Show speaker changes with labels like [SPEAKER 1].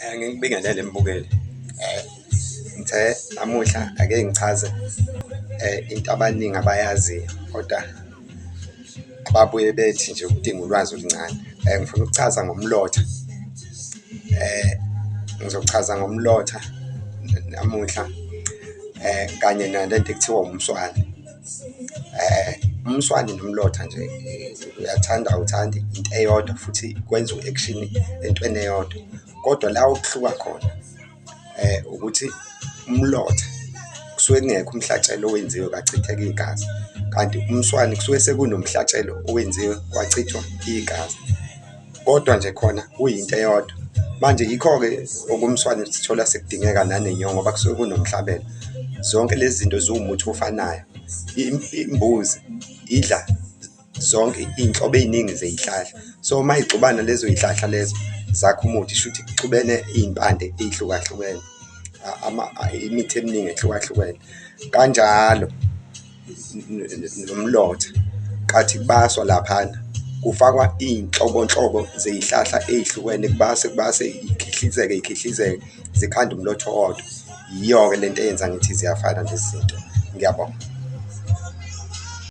[SPEAKER 1] Ngikubingelele mbukeli. Ngithe namuhla ake ngichaze into abaningi abayaziyo koda ababuye bethi nje ukudinga ulwazi oluncane. Ngifuna ukuchaza ngomlotha, ngizochaza ngomlotha namuhla kanye nalento ekuthiwa umswane. Umswane nomlotha nje uyathanda awuthandi into eyodwa futhi kwenza u-action entweni eyodwa, kodwa la okuhluka khona ukuthi umlotha kusuke kungekho umhlatshelo owenziwe kwachitheka igazi, kanti umswane kusuke sekunomhlatshelo owenziwe kwachithwa igazi, kodwa nje khona kuyinto eyodwa. Manje yikho-ke okomswane sithola sekudingeka nanenyongo ngoba kusuke kunomhlabelo. Zonke lezi zinto ziwumuthi ofanayo, imbuzi idla zonke iy'nhlobo ey'ningi zey'hlahla, so mayixubana lezo y'hlahla lezo zakha umuthi shuthi kuxubene iy'mpande ey'hlukahlukene, imithi eminingi ehlukahlukene. Kanjalo nomlotha nkathi kubaswa laphana kufakwa iy'nhlobonhlobo zey'hlahla ey'hlukene kubaswe kubaswe y'khihlizeke y'khihlizeke zikhande umlotha owodwa. Yiyo-ke lento eyenza ngithi ziyafana lezi zinto, ngiyabonga.